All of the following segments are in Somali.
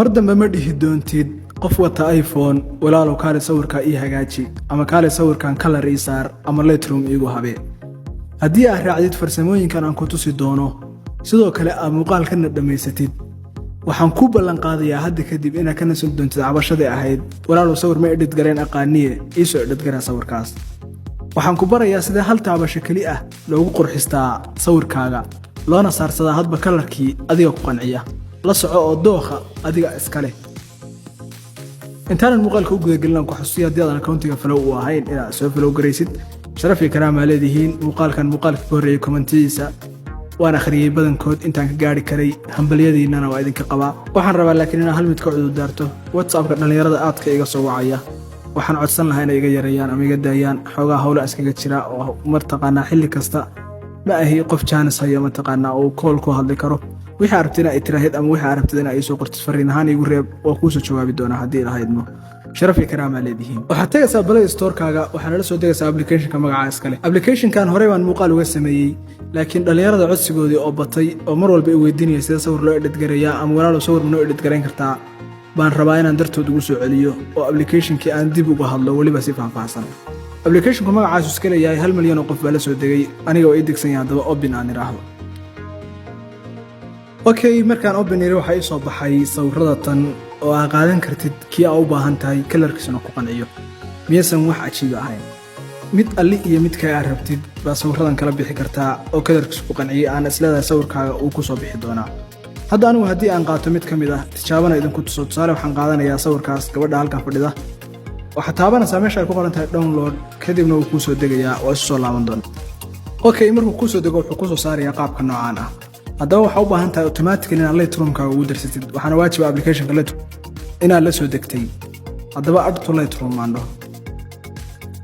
Mar dambe ma dhihi doontid qof wata iPhone, "Walaalow, kaale sawirkaa ii hagaaji," ama "Kaale sawirkan color ii saar ama Lightroom iigu habe." Haddii aad raacdid farsamooyinkan aan ku tusi doono, sidoo kale aad muuqaalkana dhammaysatid, waxaan ku ballan qaadayaa hadda kadib inaad ka nasan doontid cabashadii ahayd, "Walaalow, sawir ma edit garayn aqaaniye, iisoo edit garaa sawirkaas." Waxaan ku barayaa sidee hal taabasho keli ah loogu qurxistaa sawirkaaga, loona saarsadaa hadba colorkii adiga ku qanciya. La soco oo dookha adiga iska leh. Intaanan muuqaalka u gudagelin, aan ku xusuusiya, haddii aadan accountiga follow u ahayn, inaad soo follow garaysid. Sharaf iyo karaamaa leedihiin. Muuqaalkan muuqaalka ka horreeyey commentiyadiisa waan akhriyey badankood intaan ka gaari karay, hambalyadiinnana waa idinka qabaa. Waxaan rabaa laakiin inaan hal mid ka cudur daarto. WhatsAppka dhallinyarada aadka iga soo wacaya, waxaan codsan lahaa inay iga yareeyaan ama iga daayaan. Xoogaa howla iskaga jira oo mataqaanaa xilli kasta ma ahi qof chance hayo mataqaanaa uu call ku hadli karo. Wixii arabtid ina ay tiraahid ama wixii arabtid ina ay soo qortid, fariin ahaan iigu reeb, waa kuusoo jawaabi doonaa haddii lahaydmo. Sharaf iyo karaamaa leedihiin. Waxaad tegaysaa Play Storekaaga, waxaana la soo degaysaa applicationka magacaa iskale. Applicationkan horey baan muuqaal uga sameeyey, laakiin dhallinyarada codsigoodii oo batay oo mar walba i weydiinaya sida sawir loo edit gareeyaa ama "Walaalow, sawir ma noo edit garayn kartaa?" baan rabaa inaan dartood ugu soo celiyo oo applicationkii aan dib uga hadlo, weliba si faahfaahsan. Applicationku magacaasu iska leeyahay, 1 milyan oo qof baa la soo degay. Aniga oo ii degsan yahay. Haddaba open aan idhaahdo. Okay, markaan open iri, waxaa ii soo baxay sawirada tan oo aa qaadan kartid kii aa u baahan tahay, colorkiisuna ku qanciyo. Miyaysan wax cajiiba ahayn? Mid alli iyo midkaa aad rabtid baa sawiradan kala bixi kartaa oo colorkiisu ku qanciyay, aana isleedahay sawirkaaga uu ku soo bixi doonaa. Hadda anigu haddii aan qaato mid ka mid ah, tijaabana idinku tuso, tusaale waxaan qaadanayaa sawirkaas gabadha halkaa fadhida. Waxaad taabanaysaa meesha ay ku qoran tahay download, kadibna wuu kuu soo degayaa, waa isu soo laaban doona. Okay, markuu kuu soo dego, wuxuu kusoo saarayaa qaabka noocaan ah. Haddaba waxaa u baahan tahay automatically inaad Lightroomkaaga ugu darsatid, waxaana waajiba applicationka Lightroom inaad la soo degtay. Haddaba add to Lightroom aan dhaho.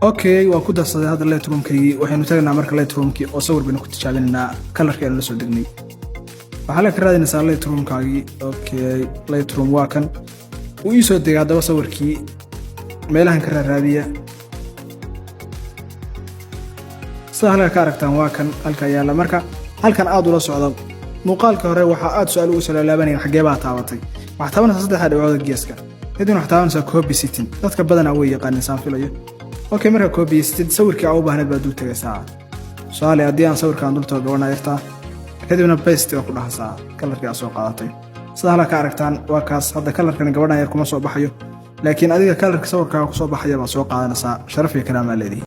Okay, waan ku darsaday hadda Lightroomkaygii. Waxaynu tagnaa marka Lightroomkii oo sawir baynu ku tijaabinaynaa colorkii aynu la soo degnay. Waxaa la ka raadinaysaa Lightroomkaagii. Okay, Lightroom waa kan, wuu ii soo degay. Haddaba sawirkii meelahan ka raaraadiya. Sida halka ka aragtaan, waa kan halka yaalla. Marka halkan aad ula socda. Muuqaalka hore waxaa aad su-aal ugu salaalaabanaya, xaggee baa taabatay? Waxaad taabanaysaa saddexda dhibcood geeska, kadibna waxaad taabanaysaa copy setting. Dadka badanaa way yaqaanin saan filayo. Okay, marka copy setting, sawirkii aa u baahneed baad dul tegaysaa. Tusaale, haddii aan sawirkaan dul tago gabadha yartaa, kadibna paste baa ku dhahasaa colorkii aad soo qaadatay. Sida halka ka aragtaan, waa kaas. Hadda colorkani gabadhan yar kuma soo baxayo, laakiin adiga colorka sawirkaaga kusoo baxaya baad soo qaadanaysaa. Sharaf iyo karaamaa leedihi.